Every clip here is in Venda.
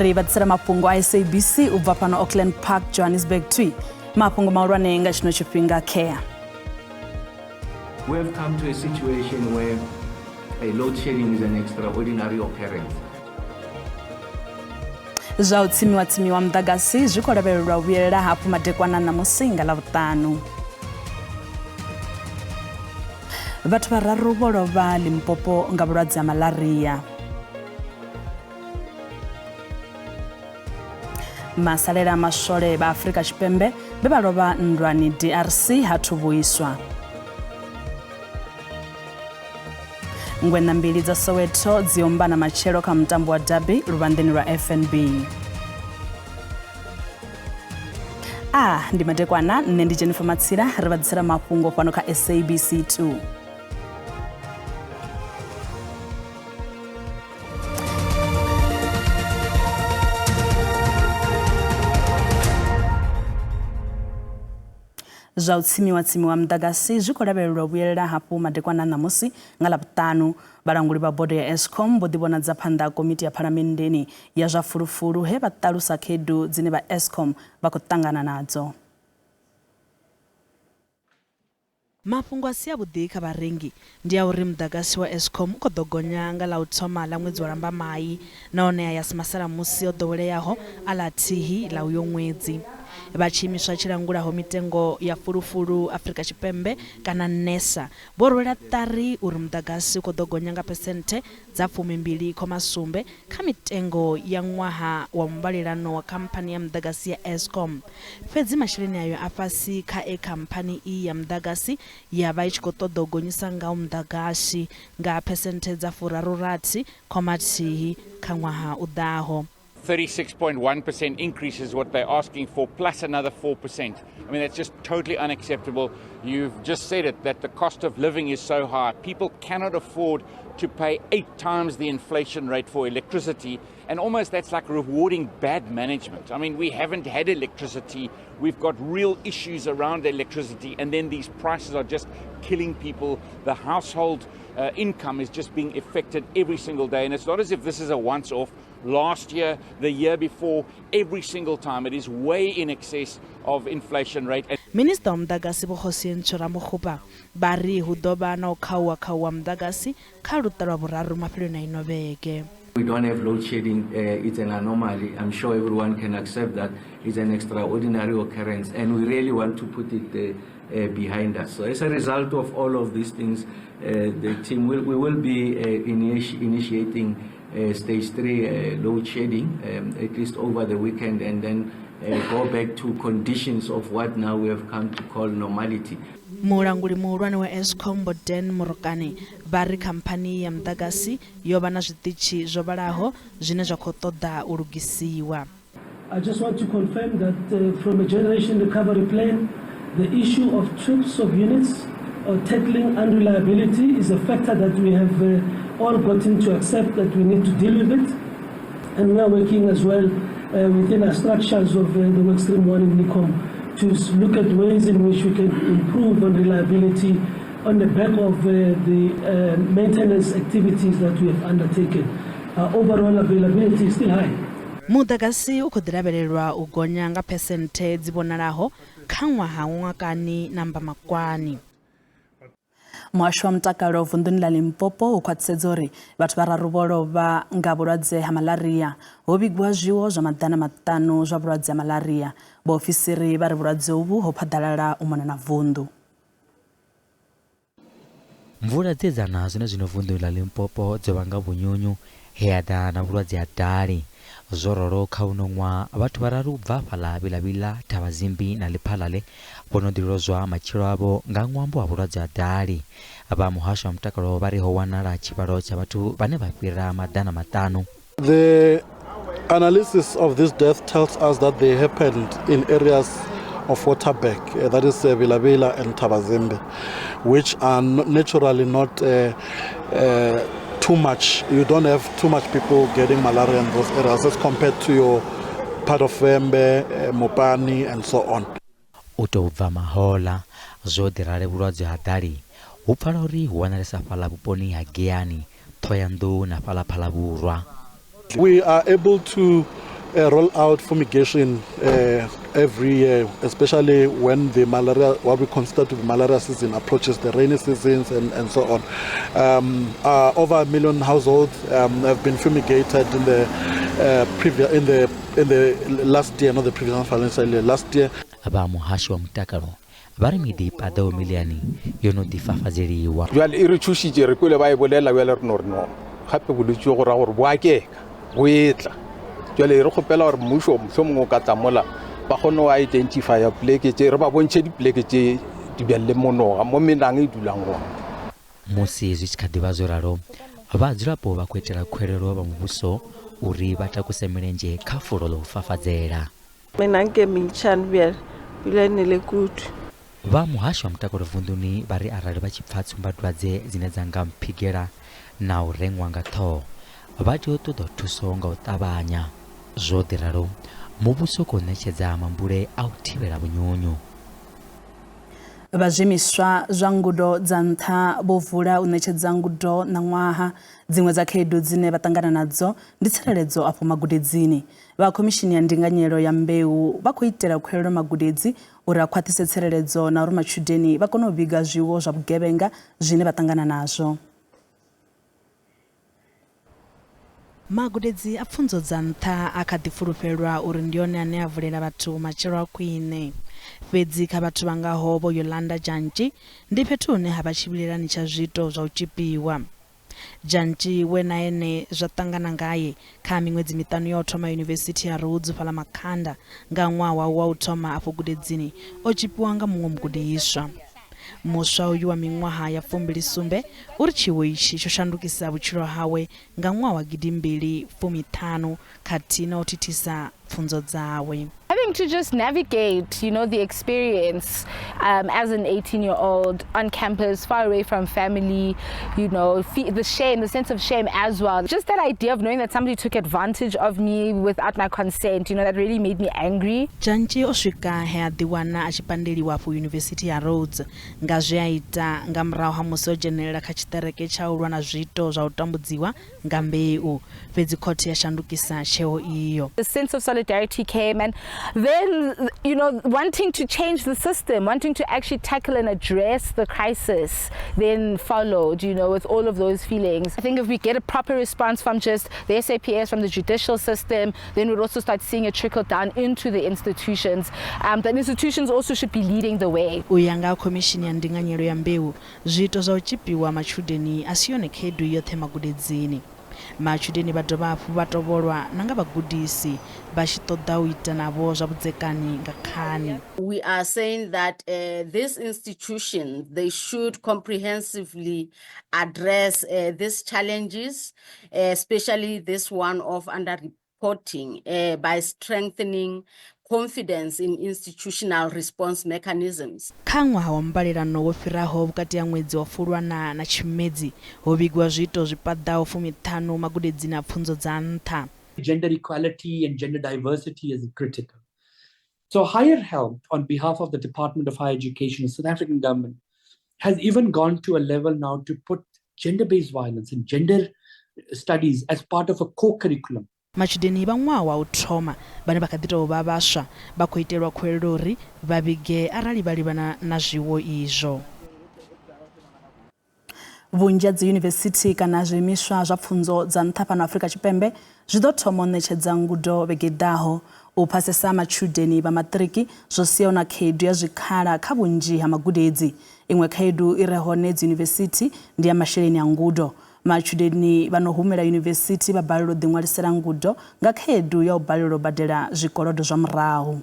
Ri vha ḓisela mafhungo a SABC u bva fhano Auckland Park, Johannesburg twi. Mafhungo mahulwane nga tshino tshifhinga khea. We have come to a situation where a load shedding is an extraordinary occurrence. Zwa u tsimiwa tsimiwa muḓagasi zwi khou lavhelelwa u vhuyelela hafhu madekwana ṋamusi nga Ḽavhuṱanu. Vhathu vhararu vho lovha Limpopo nga vhulwadze ha malaria. Masalela a maswole vha Afrika Tshipembe vhe vha lovha nndwani DRC ha thu vhuiswa. Ngweṋa mbili dza Soweto dzi ombana matshelo kha mutambo wa derby luvhanḓeni lwa FNB. A ndi madekwana, nṋe ndi Jennifer Matsila, ri vha ḓisela mafhungo fhano kha SABC 2. Zwa u tsimiwa tsimiwa muḓagasi zwi khou lavhelelwa u vhuyelela hafhu madekwana a ṋamusi nga Ḽavhuṱanu. Vhalanguli vha bodo ya Eskom vho ḓivhonadza phanḓa ha komiti ya phalamenndeni ya zwa fulufulu he vha ṱalusa khaedu dzine vha Eskom vha khou ṱangana nadzo. Mafhungo a si avhuḓi kha vharengi ndi a uri muḓagasi wa Eskom u khou ḓo gonya nga ḽa u thoma ḽa ṅwedzi wa Lambamai nahone aya a si masalamusi o ḓoweleaho a ḽa thihi ḽa uyo ṅwedzi. Vha tshiimiswa tshi langulaho mitengo ya fulufulu Afrika Tshipembe kana NERSA vho rwela ṱari uri muḓagasi u khou ḓo gonya nga phesenthe dza fumimbili khoma sumbe kha mitengo ya ṅwaha wa muvhalelano wa khamphani ya muḓagasi ya Eskom. Fhedzi masheleni ayo a fhasi kha e khamphani iyi ya muḓagasi ya vha i tshi khou ṱoḓa u gonyisa ngao muḓagasi nga phesenthe dza furaru-rathi khoma thihi kha ṅwaha u ḓaho. 36.1% increase is what they're asking for, plus another 4%. I mean, that's just totally unacceptable. You've just said it, that the cost of living is so high. People cannot afford to pay 8 times the inflation rate for electricity. And almost that's like rewarding bad management. I mean, we haven't had electricity. We've got real issues around electricity. And then these prices are just killing people. The household income is just being affected every single day. And it's not as if this is a once-off. Last year, the year before, every single time, it is way in excess of inflation rate. Minisiṱa wa Muḓagasi Vho Kgosientsho Ramokgopa vha ri hu ḓo vha na u khauwa khauwa muḓagasi kha luṱa lwa vhuraru mafheloni a ino vhege. We don't have load shedding, it's an anomaly. I'm sure everyone can accept that it's an extraordinary occurrence and we really want to put it behind us. So as a result of all of these things, the team will, we will be initiating stage 3 load shedding, at least over the weekend, and then go back to conditions of what now we have come to call normality. Mulanguli muhulwane wa Eskom Vho Dan Morokane vha ri khamphani ya muḓagasi yo vha na zwiṱitshi zwo vhalaho zwine zwa khou ṱoḓa u lugisiwa. I just want to confirm that from a generation recovery plan, the issue of trips of units or tackling unreliability is a factor that we have all gotten to accept that we need to deal with it. And we are working as well within our structures of the Workstream 1 in NECOM to look at ways in which we can improve on reliability on the back of the maintenance activities that we have undertaken. Overall availability is still high. Muḓagasi u khou ḓi lavhelelwa u gonya nga phesenthe dzi vhonalaho kha ṅwaha wa ṅwakani na Mbamakwani. Muhasho wa mutakalo vunḓuni ḽa Limpopo u khwaṱhisedza uri vhathu vhararu vho lovha nga vhulwadze ha malaria. Ho vhigwa zwiwo zwa 500 zwa vhulwadze ha malaria. Vhaofisiri vha ri vhulwadze uvhu ho phaḓalala u mona na vunḓu. Mvula dze dza na zwenezwino vunḓuni ḽa Limpopo dzo vhanga vhunyunyu he ha ḓa na vhulwadze ha dali. Zwo ralo kha uno ṅwaha, vhathu vhararu u bva fhaḽa Vila-Vila, Thavhazimbi na Lephalale vho no ḓi lozwa matshilo avho nga ṅwambo wa vhulwadze ha dali. Vha muhasho wa mutakalo vha ri ho wanala tshivhalo tsha vhathu vhane vha fhira 500. The analysis of this death tells us that they happened in areas of Waterberg, that is Vila-Vila and Thabazimbi, which are naturally not too much. You don't have too much people getting malaria in those areas as compared to your part of Vhembe, Mopani and so on. U tou bva mahoḽa, zwo ḓi rali vhulwadze ha dali hu pfala uri hu wanalesa fhaḽa vhuponi ha Giyani, Ṱhohoyanḓou na fhaḽa Phalavhurwa. We are able to roll out fumigation every year, especially when the malaria, what we consider to be malaria season, approaches the rainy seasons and so on. Over 1 million households have been fumigated in the previous, in the last year, not the previous financial year, last year. Vha muhasho wa mutakalo vha ri miḓi i paḓaho miliani yo no ḓi fafadzeliwa. Jwale e re thušitše, re kwele ba e bolela. Bjale re no re no gape bolwetse go ra gore bo akeka bo etla. Jwale re kgopela gore mmušo mohlomongwe o ka tla mola ba kgone go identifya poleke tše, re ba bontšhe dipoleke tše di bjang le monoga mo menang e dulang gona. Musi zwi tshi kha ḓi vha zwo ralo, vhadzulapo vha khou itela khuwelelo vha muvhuso uri vha takuse milenzhe kha fulo ḽa u fafadzela. Menang ke mentšhane bjale, pula e nele kudu. Vha muhasho wa mutakalo vunduni vha ri arali vha tshi pfa tsumbadwadze dzine dza nga mphigela na u rengwa nga ṱhoho, vha tea u ṱoḓa thuso nga u ṱavhanya. Zwo ḓi ralo, muvhuso u khou ṋetshedza mambule a u thivhela vhunyunyu. Vha zwiimiswa zwa ngudo dza nṱha vho vula u ṋetshedza ngudo ṋaṅwaha. Dziṅwe dza khaedu dzine vha ṱangana nadzo ndi tsireledzo afho magudedzini. Vha khomishini ya ndinganyelo ya mbeu vha khou itela khuwelelo magudedzi uri a khwaṱhise tsireledzo na uri matshudeni vha kone u vhiga zwiwo zwa vhugevhenga zwine vha ṱangana nazwo. Magudedzi a pfunzo dza nṱha a kha ḓi fulufhelwa uri ndi one ane a vulela vhathu matshelo a khwine. Fhedzi kha vhathu vha ngaho vho Yolanda Jantji, ndi fhethu hune ha vha tshivhilelani tsha zwiito zwa u tzhipiwa. Jantji, we na ene zwa ṱangana ngae kha miṅwedzi miṱanu ya u thoma Yunivesithi ya Rhodes fhaḽa Makhanda nga ṅwaha wawe wa u thoma afho gudedzini, o tzhipiwa nga muṅwe mugudiswa. Muswa uyu wa miṅwaha ya 27 uri tshiwo itshi tsho shandukisa vhutshilo hawe nga ṅwaha wa 2015 khathihi na u thithisa pfunzo dzawe. Having to just navigate the experience as an 18-year-old on campus, far away from family, the shame, the sense of shame as well. Just that idea of knowing that somebody took advantage of me without my consent, that really made me angry. Jantji o swika he a ḓiwana a tshi pandeliwa afho Yunivesithi ya Rhodes nga zwe a ita nga murahu ha musi o dzhenelela kha tshiṱereke tsha u lwa na zwiito zwa u tambudziwa nga mbeu, fhedzi khothe ya shandukisa tsheo iyo. The sense of solidarity came, and then wanting to change the system, wanting to actually tackle and address the crisis then followed with all of those feelings. I think if we get a proper response from just the SAPS, from the judicial system, then we'd also start seeing it trickle down into the institutions. The institutions also should be leading the way. U ya nga khomishini ya ndinganyelo ya mbeu, zwiito zwa u tzhipiwa matshudeni a si yone khaedu yoṱhe magudedzini. Matshudeni vha dovha hafhu vha tovholwa na nga vhagudisi vha tshi ṱoḓa u ita navho zwa vhudzekani nga khani. We are saying that this institution, they should comprehensively address these challenges, especially this one of underreporting, by strengthening confidence in institutional response mechanisms. Kha ṅwaha wa mbalelano wo fhiraho, vhukati ha ṅwedzi wa Fulwana na Tshimedzi, ho vhigwa zwiito zwi paḓaho 50 magudedzini a pfunzo dza nṱha. Gender equality and gender diversity is critical. So Higher Health, on behalf of the Department of Higher Education, the South African government, has even gone to a level now to put gender-based violence and gender studies as part of a co-curriculum. Matshudeni vha ṅwaha wa u thoma vhane vha kha ḓi tou vha vhaswa vha khou itelwa khuwelelo uri vha vhige arali vha livhana na zwiwo izwo. Vhunzhi ha dzi yunivesithi kana zwiimiswa zwa pfunzo dza nṱha fhano Afrika Tshipembe zwi ḓo thoma u ṋetshedza ngudo vhege ḓaho. U phasesa matshudeni vha maṱiriki zwo sia hu na khaedu ya zwikhala kha vhunzhi ha magudedzi. Iṅwe khaedu i re hone dzi yunivesithi ndi ya masheleni a ngudo. Matshudeni vha no humela yunivesithi vha balelwa u ḓiṅwalisela ngudo nga khaedu ya u balelwa u badela zwikolodo zwa murahu.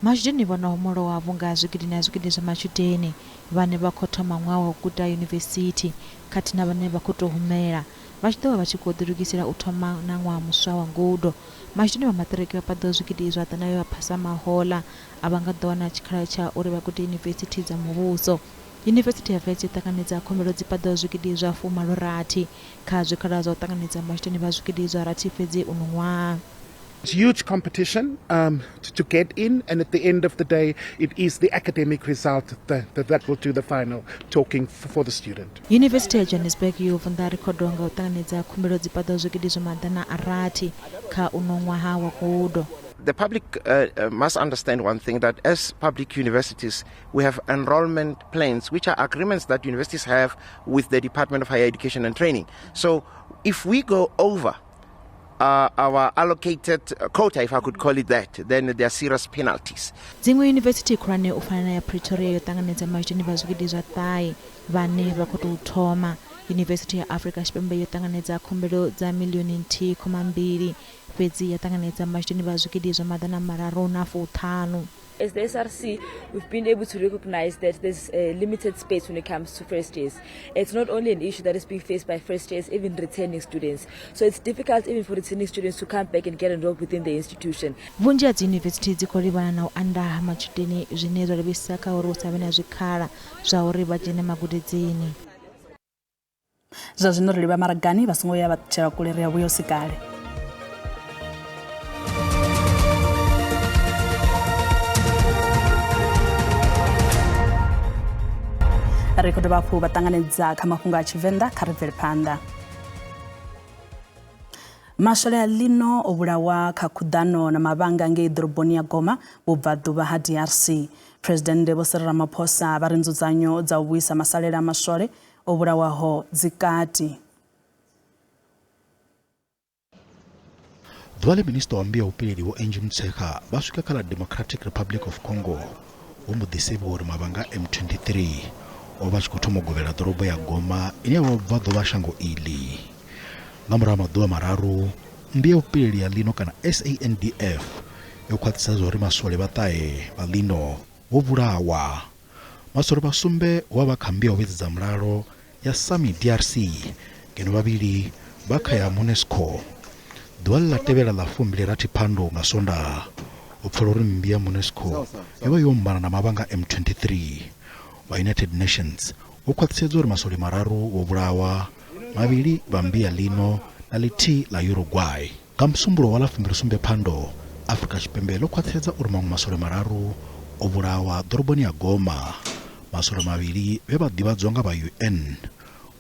Matshudeni vho no homolowa vhunga zwigidi na zwigidi zwa matshudeni vhane vha khou thoma ṅwaha wa u guda yunivesithi khathihi na vhane vha khou tou humela vha tshi ḓo vha vha tshi khou ḓilugisela u thoma na ṅwaha muswa wa ngudo. Matshudeni vha maṱiriki vha paḓaho zwigidi zwa ḓana vhe vha phasa mahoḽa a vha nga ḓo wana tshikhala tsha uri vha gude yunivesithi dza muvhuso. Yunivesithi ya Wits yo ṱanganedza khumbelo dzi paḓaho zwigidi zwa 86 kha zwikhala zwa u ṱanganedza matshudeni vha zwigidi zwa rathi fhedzi uno ṅwaha. It's huge competition to get in, and at the end of the day, it is the academic result that will do the final talking for the student. Yunivesithi ya Johannesburg yo vunḓa rekhodo nga u ṱanganedza khumbelo dzi paḓaho 600 kha uno ṅwaha wa gudo. The public must understand one thing, that as public universities, we have enrollment plans, which are agreements that universities have with the Department of Higher Education and Training. So if we go over our allocated quota, if I could call it that, then there are serious penalties. Dziṅwe yunivesithi khulwane u fana na ya Pretoria yo ṱanganedza matshudeni vha 9,000 vhane vha khou tou thoma. Yunivesithi ya Afrika Tshipembe yo ṱanganedza khumbelo dza milioni 1.2, fhedzi ya ṱanganedza matshudeni vha 350,000. As the SRC, we've been able to recognize that there's a limited space when it comes to first years. It's not only an issue that is being faced by first years, even returning students. So it's difficult even for returning students to come back and get enrolled within the institution. Vhunzhi ha dzi yunivesithi dzi khou livhana na u anda ha matshudeni, zwine zwa livhisa kha uri hu sa vhe na zwikhala zwa uri vha dzhene magudedzini. Zwa zwino ri livha maragani, vha songo ya vha tshela kule, ri a vhuya u sikale. Ri khou dovha hafhu vha ṱanganedza kha mafhungo a Tshivenḓa, kha ri bvele phanḓa. Maswole a ḽino o vhulawa kha khuḓano na mavhanga ngei ḓoroboni ya Goma vhubvaḓuvha ha DRC. Presidennde Vho Cyril Ramaphosa vha ri nzudzanyo dza u vhuisa masalela a maswole o vhulawaho dzi kati. Ḓuvha ḽe minisiṱa wa mmbi ya vhupileli Vho Angie Motshekga vha swika kha ḽa Democratic Republic of Congo, vho mbo ḓi sevhiwa uri mavhanga a M23 o vha tshi khou thoma u govhela ḓorobo ya Goma ine ya vha vhubvaḓuvha ha shango iḽi. Nga murahu ha maḓuvha mararu, mmbi ya vhupileli ya ḽino kana SANDF yo khwaṱhisa zwa uri maswole vha ṱahe vha ḽino vho vhulawa. Maswole vha sumbe vho vha kha mmbi ya u vhuedzedza mulalo ya SAMI DRC, ngeno vhavhili vha kha ya MONUSCO. Ḓuvha ḽe ḽa tevhela ḽa 26 Phando nga Sondaha, u pfala uri mmbi ya MONUSCO yo vha yo ombana na mavhanga M23. Vha United Nations vho khwaṱhisedza uri maswole mararu vho vhulawa, mavhili vha mmbi ya ḽino na ḽithihi ḽa Uruguay. Nga musumbulowo wa ḽa 27 Phando, Afrika Tshipembe ḽo khwaṱhisedza uri maṅwe maswole mararu o vhulawa ḓoroboni ya Goma. Maswole mavhili vhe vha ḓivhadzwa nga vha UN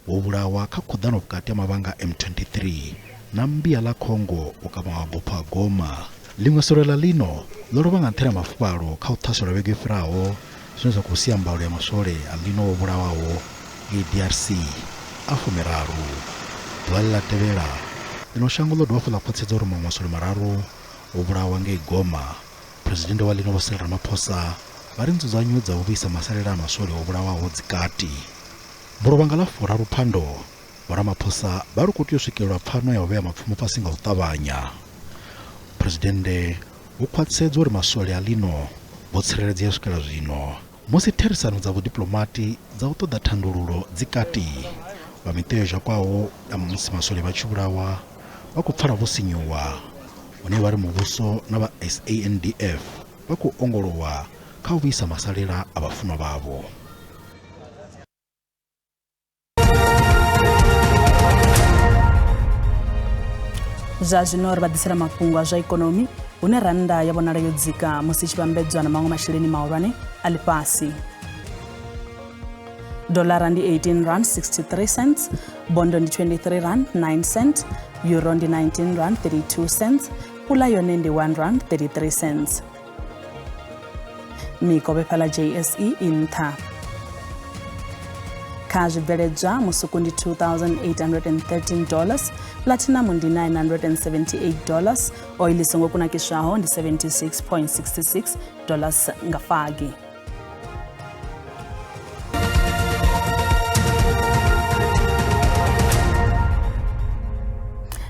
vho vhulawa kha khuḓano vhukati ha mavhanga M23 na mmbi ya ḽa Congo vhukavha mabufho a Goma. Ḽiṅwe swole ḽa ḽino ḽo lovha nga nṱhani ha mafuvhalo kha u ṱhaselwa vhege i fhiraho, zwine zwa khou sia mbalo ya maswole a ḽino vho vhulawaho ngei DRC a 30. Ḓuvha ḽe ḽa tevhela, ḽino shango ḽo dovha hafhu ḽa khwaṱhisedza uri maṅwe maswole mararu vho vhulawa ngei Goma. Presidennde wa ḽino Vho Cyril Ramaphosa vha ri nzudzanyo dza u vhuisa masalela a maswole o vhulawaho dzi kati. Mulovha nga ḽa 3 Phando, Vho Ramaphosa vha ri khou tea u swikelelwa pfano ya u vhea mapfumo fhasi nga u ṱavhanya. Presidennde vho khwaṱhisedza uri maswole a ḽino vho tsireledzea u swikela zwino, musi therisano dza vhudiplomati dza u ṱoḓa thandululo dzi kati. Vha miṱa yo zhakwaho ya musi maswole vha tshi vhulawa vha khou pfala vho sinyuwa, hune vha ri muvhuso na vha SANDF vha khou ongolowa kha u vhuisa masalela a vhafunwa vhavho. Zwa zwino ri vha ḓisela mafhungo a zwa ikonomi, hune rannda ya vhonala yo dzika musi i tshi vhambedzwa na maṅwe masheleni mahulwane a ḽifhasi. Dollara ndi 18 rand 63 cents, bondo ndi 23 rand 9 cent, euro ndi 19 rand 32 cents, pula yone ndi 1 rand 33 cents. Mikovhe fhaḽa JSE i nṱha. Kha zwibveledzwa musuku ndi $2,813, platinum ndi $978, oil i songo kunakiswaho ndi $76.66 nga fagi.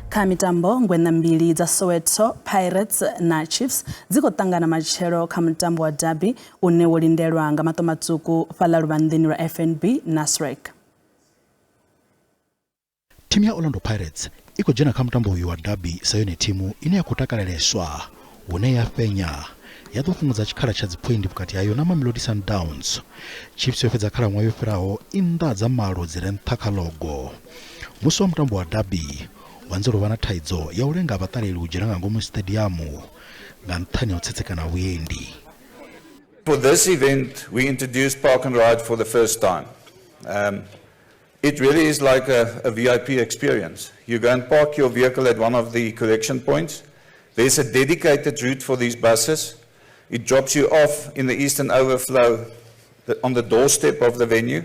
Kha mitambo, ngweṋa mbili dza Soweto Pirates na Chiefs dzi khou ṱangana matshelo kha mutambo wa derby une wo lindelwa nga maṱo matswuku fhaḽa luvhanḓeni lwa FNB Nasrec. Thimu ya Orlando Pirates i khou dzhena kha mutambo uyu wa derby sa yone thimu ine ya khou takaleleswa, hune ya fhenya ya ḓo fhungudza tshikhala tsha dziphoindi vhukati hayo na Mamelodi Sundowns. Chiefs yo fhedza khalaṅwaha yo fhiraho i nnḓa dza malo dzi re nṱha kha logo. Musi wa mutambo wa derby Hu anzela u vha na thaidzo ya u lenga ha vhaṱaleli u dzhena nga ngomu siṱediamu nga nṱhani ha u tsetsekana ha vhuendi. For this event, we introduced park and ride for the first time. It really is like a VIP experience. You go and park your vehicle at one of the collection points. There's a dedicated route for these buses. It drops you off in the Eastern Overflow on the doorstep of the venue.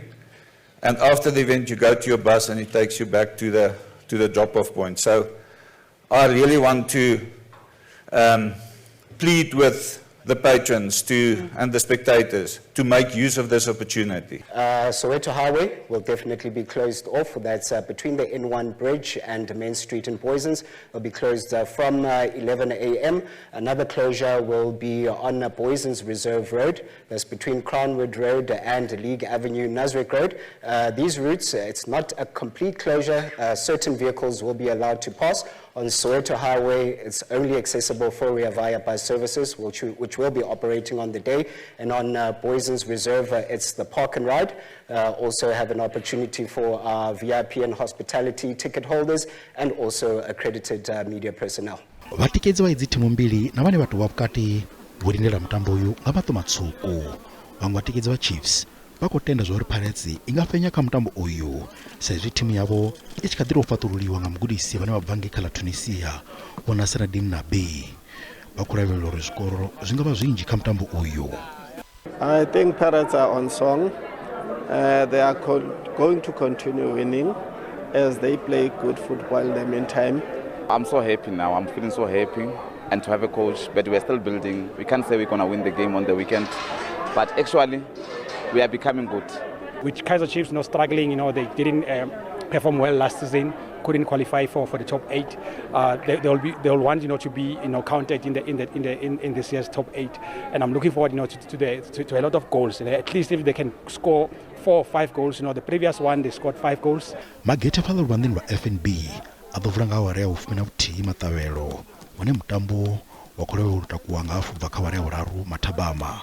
And after the event, you go to your bus and it takes you back to the drop-off point. So I really want to plead with the patrons and the spectators to make use of this opportunity. Soweto Highway will definitely be closed off. That's between the N1 Bridge and Main Street in Booysens. It'll be closed from 11 a.m. Another closure will be on Booysens Reserve Road. That's between Crownwood Road and League Avenue, Nasrec Road. These routes, it's not a complete closure. Certain vehicles will be allowed to pass. On Soweto Highway, it's only accessible for Rea Vaya bus services, which will be operating on the day. And on Booysens Reserve, it's the park and ride. Also have an opportunity for VIP and hospitality ticket holders and also accredited media personnel. Vhatikedzi vha idzi thimu mbili na vhane vha tou vha vhukati vho lindela mutambo uyu nga maṱo matswuku. Vhaṅwe vhatikedzi vha Chiefs vha khou tenda zwa uri Pirates i nga fhenya kha mutambo uyu sa izwi thimu yavho i tshi kha ḓi tou fhaṱululiwa nga mugudisi vhane vha bva ngei kha ḽa Tunisia, Vho Nasreddine Nabi. Vha khou lavhelela uri zwikoro zwi nga vha zwinzhi kha mutambo uyu. I think Pirates are on song. They are going to continue winning as they play good football in the meantime. I'm so happy now. I'm feeling so happy and to have a coach, but we're still building. We can't say we're going to win the game on the weekend, but actually we are becoming good. With Kaizer Chiefs struggling, they didn't perform well last season, couldn't qualify for the top 8. They'll want to be counted in the in the in the in, in this year's top 8, and I'm looking forward to a lot of goals. At least if they can score 4 or 5 goals. The previous one they scored 5 goals. Magethe fhaḽa luvhanḓeni lwa FNB a ḓo vula nga awara ya 11 maṱavhelo, hune mutambo wa khou lavhelelwa u takuwa nga hafu bva kha awara ya 3 mathabama.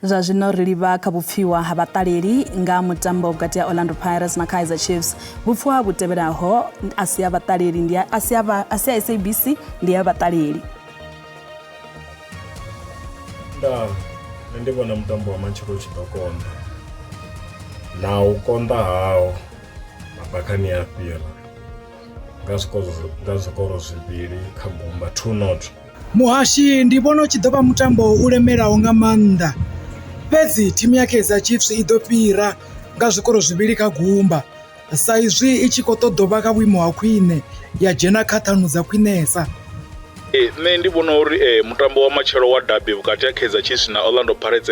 Zwa zwino ri livha kha vhupfiwa ha vhaṱaleli nga mutambo vhukati ha Orlando Pirates na Kaizer Chiefs. Vhupfiwa vhu tevhelaho a si ya vhaṱaleli, ndi a si ya SABC, ndi ya vhaṱaleli. Nda nṋe ndi vhona mutambo wa matshelo u tshi ḓo konḓa, na u konḓa hawo mabakhani a fhira nga zwikoro 2-0, 2-0. Muhashi, ndi vhona u tshi ḓo vha mutambo u lemelaho nga maanḓa, fhedzi thimu ya Kaizer Chiefs i ḓo fhira nga zwikoro 2-0, sa izwi i tshi khou ṱoḓa u vha kha vhuimo ha khwine ya dzhena kha ṱhanu dza khwinesa. Nṋe ndi vhona uri mutambo wa matshelo wa derby vhukati ha Kaizer Chiefs na Orlando Pirates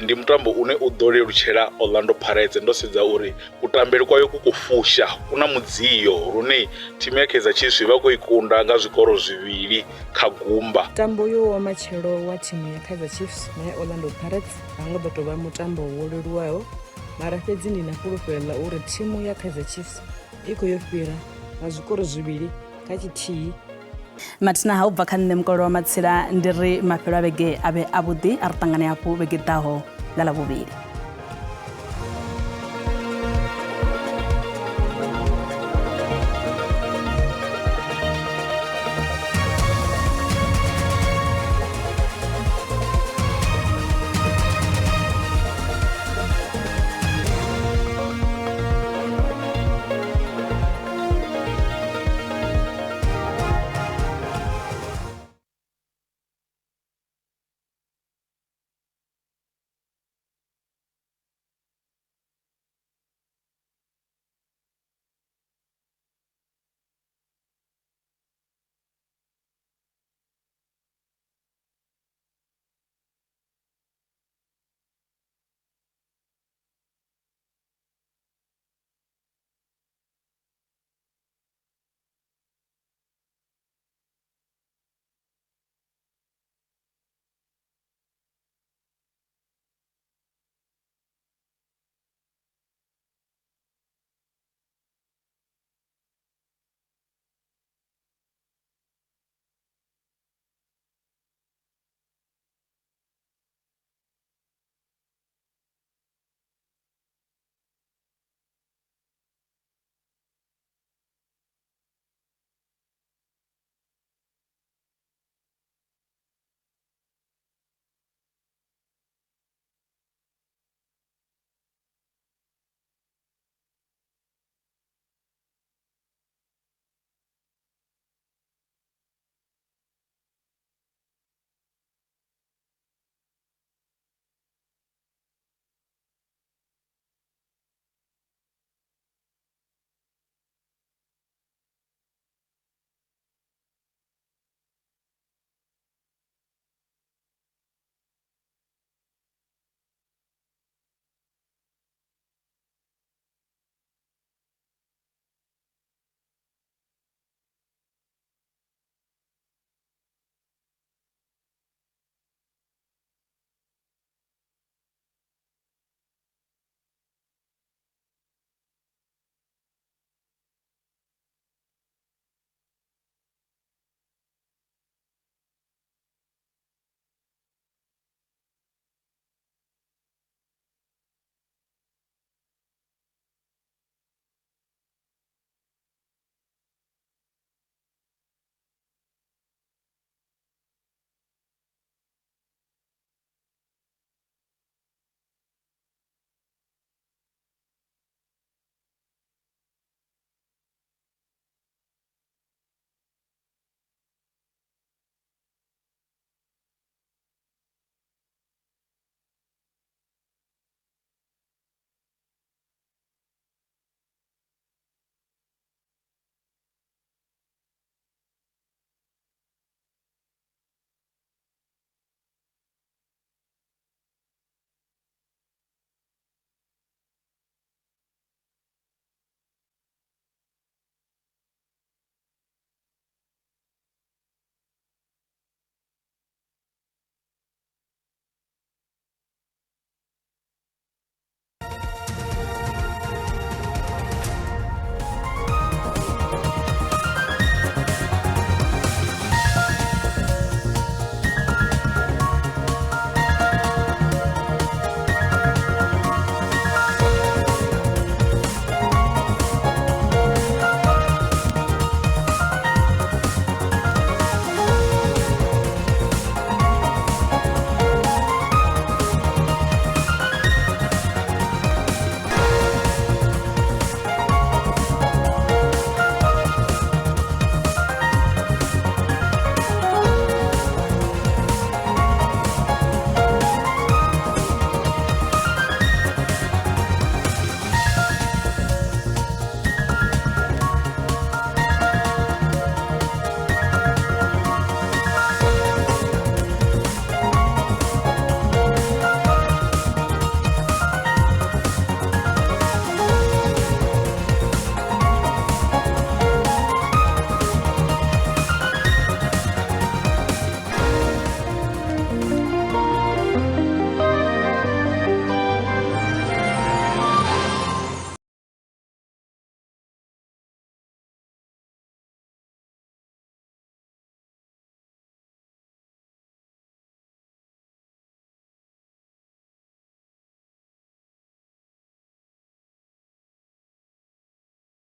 ndi mutambo une u ḓo lelutshela Orlando Pirates, ndo sedza uri kutambele kwayo ku khou fusha, ku na mudzio lune thimu ya Kaizer Chiefs vha khou i kunda nga zwikoro 2-0. Mutambo uyo wa matshelo wa thimu ya Kaizer Chiefs na ya Orlando Pirates a nga ḓo tou vha mutambo wo leluwaho, mara fhedzi ndi na fhulufhelo ḽa uri thimu ya Kaizer Chiefs i khou yo fhira nga zwikoro 2-1. Mathina ha u bva kha nṋe Mukolo wa Matsila, ndi ri mafhelo a vhege a vhe avhuḓi, a ri ṱangane hafhu vhege ḓaho nga Ḽavhuvhili.